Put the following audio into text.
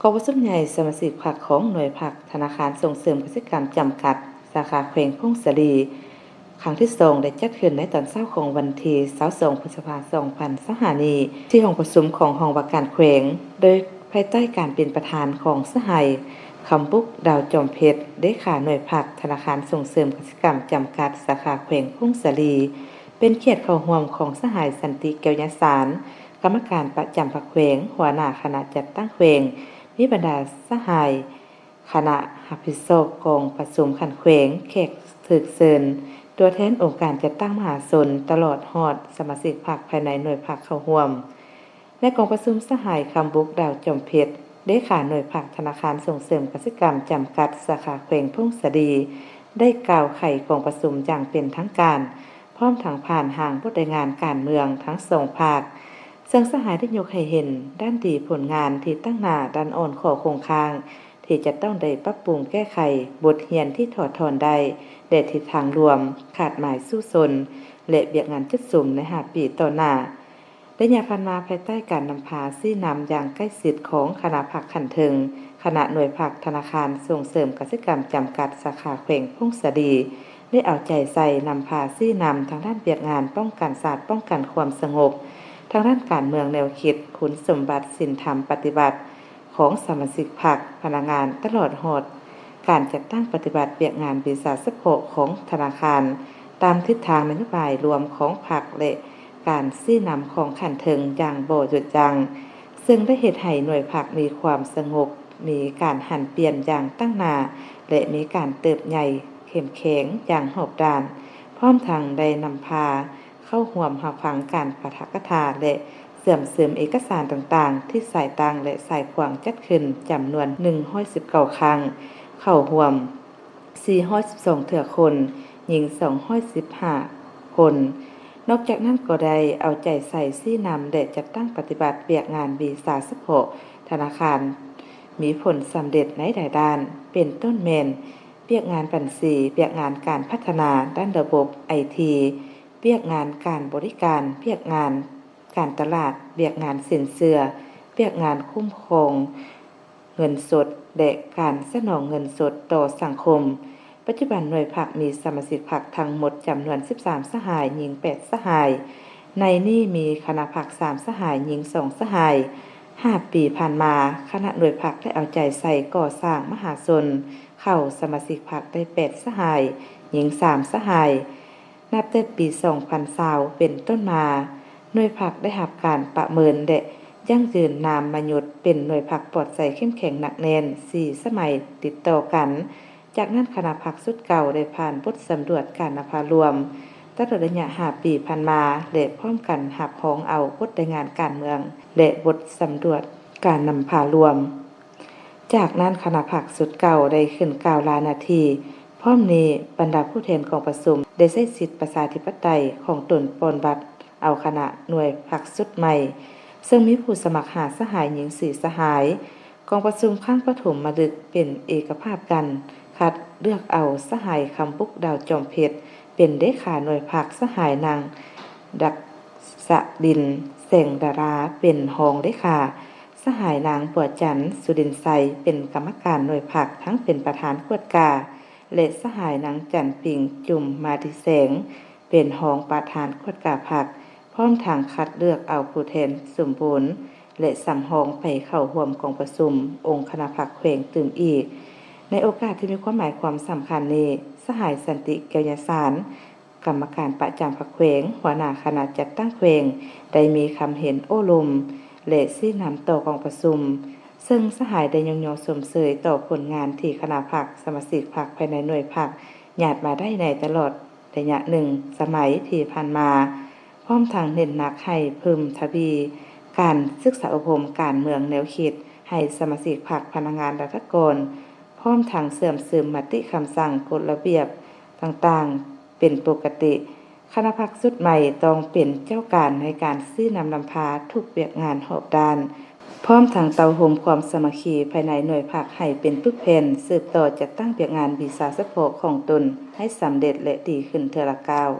ກອງປະຊຸມໃຫຍ່ສະມາຊິກພັກຂອງໜ່ວຍພັກທະນາຄານສົ່ງເສີມກະສິກຳຈຳກັດ ສາຂາແຂວງຜົ້ງສາລີ ຄັ້ງທີສອງ ໄດ້ຈັດຂຶ້ນໃນຕອນເຊົ້າຂອງວັນທີຊາວສອງ ພຶດສະພາ ສອງພັນຊາວຫ້ານີ້ ທີ່ຫ້ອງປະຊຸມຂອງຫ້ອງວ່າການແຂວງ ໂດຍພາຍໃຕ້ການເປັນປະທານຂອງສະຫາຍ ຄຳບຸກ ດາວຈອມເພັດ ເລຂາໜ່ວຍພັກທະນາຄານສົ່ງເສີມກະສິກຳຈຳກັດ ສາຂາແຂວງຜົ້ງສາລີ, ເປັນກຽດເຂົ້າຮ່ວມຂອງສະຫາຍ ສັນຕິ ແກ້ວຍາສານ ກຳມະການປະຈຳພັກແຂວງ, ຫົວໜ້າຄະນະຈັດຕັ້ງແຂວງ, ມີບັນດາສະຫາຍຄະນະຮັບຜິດຊອບກອງປະຊຸມຂັ້ນແຂວງ, ແຂກຖືກເຊີນ, ຕົວແທນອົງການຈັດຕັ້ງມະຫາຊົນ, ຕະຫຼອດຮອດສະມາຊິກພັກພາຍໃນໜ່ວຍພັກເຂົ້າຮ່ວມ. ໃນກອງປະຊຸມ, ສະຫາຍ ຄຳບຸກ ດາວຈອມເພັດ ເລຂາໜ່ວຍພັກທະນາຄານສົ່ງເສີມກະສິກຳຈຳກັດ ສາຂາແຂວງຜົ້ງສາລີ ໄດ້ກ່າວໄຂກອງປະຊຸມຢ່າງເປັນທາງການ, ພ້ອມທັງຜ່ານຮ່າງບົດລາຍງານການເມືອງທັງສອງພາກ, ເຊິ່ງສະຫາຍໄດ້ຍົກໃຫ້ເຫັນດ້ານດີຜົນງານທີ່ຕັ້ງໜ້າ, ດ້ານອ່ອນຂໍ້ຄົງຄ້າງທີ່ຈະຕ້ອງໄດ້ປັບປຸງແກ້ໄຂ, ບົດຮຽນທີ່ຖອດຖອນໄດ້ ແລະ ທິດທາງລວມ, ຄາດໝາຍສູ້ຊົນ ແລະ ວຽກງານຈຸດສຸມໃນຫ້າປີຕໍ່ໜ້າ. ໄລຍະຜ່ານມາ, ພາຍໃຕ້ການນຳພາຊີ້ນຳຢ່າງໃກ້ຊິດຂອງຄະນະພັກຂັ້ນເທິງ, ຄະນະໜ່ວຍພັກທະນາຄານສົ່ງເສີມກະສິກຳຈຳກັດ ສາຂາແຂວງຜົ້ງສາລີ ໄດ້ເອົາໃຈໃສ່ນຳພາຊີ້ນຳທາງດ້ານວຽກງານປ້ອງກັນຊາດ, ປ້ອງກັນຄວາມສະຫງົບ, ທາງດ້ານການເມືອງ, ແນວຄິດ, ຄຸນສົມບັດ, ສິນທຳປະຕິວັດຂອງສະມາຊິກພັກ, ພະນັກງານ, ຕະຫຼອດຮອດການຈັດຕັ້ງປະຕິບັດວຽກງານວິຊາສະເພາະຂອງທະນາຄານ, ຕາມທິດທາງນະໂຍບາຍລວມຂອງພັກ ແລະ ການຊີ້ນຳຂອງຂັ້ນເທິງຢ່າງບໍ່ຢຸດຢັ້ງ, ເຊິ່ງໄດ້ເຮັດໃຫ້ໜ່ວຍພັກມີຄວາມສະຫງົບ, ມີການຫັນປ່ຽນຢ່າງຕັ້ງໜ້າ ແລະ ມີການເຕີບໃຫຍ່ເຂັ້ມແຂງຢ່າງຮອບດ້ານ, ພ້ອມທັງໄດ້ນຳພາເຂົ້າຮ່ວມຮັບຟັງການປາຖະກະຖາ ແລະ ເຊື່ອມຊຶມເອກະສານຕ່າງໆ ທີ່ສາຍຕັ້ງ ແລະ ສາຍຂວາງຈັດຂຶ້ນຈຳນວນໜຶ່ງຮ້ອຍສິບເກົ້າຄັ້ງ, ເຂົ້າຮ່ວມສີ່ຮ້ອຍສິບສອງເທື່ອຄົນ, ຍິງສອງຮ້ອຍສິບຫ້າຄົນ. ນອກຈາກນັ້ນກໍໄດ້ເອົາໃຈໃສ່ຊີ້ນຳ ແລະ ຈັດຕັ້ງປະຕິບັດວຽກງານວິຊາສະເພາະທະນາຄານ ມີຜົນສຳເລັດໃນຫຼາຍດ້ານ, ເປັນຕົ້ນແມ່ນ ວຽກງານບັນຊີ, ວຽກງານການພັດທະນາດ້ານລະບົບໄອທີ, ວຽກງານການບໍລິການ, ວຽກງານການຕະຫຼາດ, ວຽກງານສິນເຊື່ອ, ວຽກງານຄຸ້ມຄອງເງິນສົດ ແລະ ການສະໜອງເງິນສົດຕໍ່ສັງຄົມ. ປັດຈຸບັນໜ່ວຍພັກມີສະມາຊິກພັກທັງໝົດຈຳນວນສິບສາມສະຫາຍ, ຍິງແປດສະຫາຍ. ໃນນີ້ມີຄະນະພັກສາມສະຫາຍ, ຍິງສອງສະຫາຍ. ຫ້າປີຜ່ານມາ, ຄະນະໜ່ວຍພັກໄດ້ເອົາໃຈໃສ່ກໍ່ສ້າງມະຫາຊົນ, ເຂົ້າສະມາຊິກພັກໄດ້ແປດສະຫາຍ, ຍິງສາມສະຫາຍ. ນັບແຕ່ປີສອງພັນຊາວເປັນຕົ້ນມາ, ໜ່ວຍພັກໄດ້ຮັບການປະເມີນ ແລະ ຢັ້ງຢືນນາມມະຍຸດເປັນໜ່ວຍພັກປອດໃສເຂັ້ມແຂງໜັກແໜ້ນສີ່ສະໄໝຕິດຕໍ່ກັນ. ຈາກນັ້ນ, ຄະນະພັກຊຸດເກົ່າໄດ້ຜ່ານບົດສຳຫຼວດການນຳພາລວມຕະຫຼອດໄລຍະຫ້າປີຜ່ານມາ ແລະ ພ້ອມກັນຮັບຮອງເອົາບົດລາຍງານການເມືອງ ແລະ ບົດສຳຫຼວດການນຳພາລວມ. ຈາກນັ້ນ, ຄະນະພັກຊຸດເກົ່າໄດ້ຂຶ້ນກ່າວລາໜ້າທີ່. ພ້ອມນີ້, ບັນດາຜູ້ແທນກອງປະຊຸມໄດ້ໃຊ້ສິດປະຊາທິປະໄຕຂອງຕົນປ່ອນບັດເອົາຄະນະໜ່ວຍພັກຊຸດໃໝ່, ເຊິ່ງມີຜູ້ສະໝັກຫ້າສະຫາຍ, ຍິງສີ່ສະຫາຍ. ກອງປະຊຸມຄັ້ງປະຖົມມະລຶກເປັນເອກະພາບກັນ, ຄັດເລືອກເອົາສະຫາຍ ຄຳບຸກ ດາວຈອມເພັດ ເປັນເລຂາໜ່ວຍພັກ, ສະຫາຍ ນາງ ດັກສະລິນ ແສງດາລາ ເປັນຮອງເລຂາ, ສະຫາຍ ນາງ ບົວຈັນ ສຸລິນໄຊ ເປັນກຳມະການໜ່ວຍພັກ ທັງເປັນປະທານກວດກາ ແລະ ສະຫາຍ ນາງ ຈັນປິງ ຈຸມມາລີແສງ ເປັນຮອງປະທານກວດກາພັກ, ພ້ອມທັງຄັດເລືອກເອົາຜູ້ແທນສົມບູນ ແລະ ສຳຮອງໄປເຂົ້າຮ່ວມກອງປະຊຸມອົງຄະນະພັກແຂວງຕື່ມອີກ. ໃນໂອກາດທີ່ມີຄວາມໝາຍຄວາມສຳຄັນນີ້, ສະຫາຍ ສັນຕິ ແກ້ວຍາສານ ກຳມະການປະຈຳພັກແຂວງ, ຫົວໜ້າຄະນະຈັດຕັ້ງແຂວງ ໄດ້ມີຄຳເຫັນໂອ້ລົມ ແລະ ຊີ້ນຳຕໍ່ກອງປະຊຸມ, ເຊິ່ງສະຫາຍໄດ້ຍ້ອງຍໍຊົມເຊີຍຕໍ່ຜົນງານທີ່ຄະນະພັກ, ສະມາຊິກພັກພາຍໃນໜ່ວຍພັກ ຍາດມາໄດ້ໃນຕະຫຼອດໄລຍະໜຶ່ງສະໄໝທີ່ຜ່ານມາ, ພ້ອມທັງເນັ້ນໜັກໃຫ້ເພີ່ມທະວີການສຶກສາອົບຮົມການເມືອງແນວຄິດໃຫ້ສະມາຊິກພັກ, ພະນັກງານ, ລັດຖະກອນ, ພ້ອມທັງເຊື່ອມຊຶມມະຕິຄຳສັ່ງ, ກົດລະບຽບຕ່າງໆເປັນປົກກະຕິ. ຄະນະພັກຊຸດໃໝ່ຕ້ອງເປັນເຈົ້າການໃນການຊີ້ນຳນຳພາທຸກວຽກງານຮອບດ້ານ, ພ້ອມທັງເຕົ້າໂຮມຄວາມສາມັກຄີພາຍໃນໜ່ວຍພັກໃຫ້ເປັນປຶກແຜ່ນ, ສືບຕໍ່ຈັດຕັ້ງວຽກງານວິຊາສະເພາະຂອງຕົນໃຫ້ສຳເລັດ ແລະ ດີຂຶ້ນເທື່ອລະກ້າວ.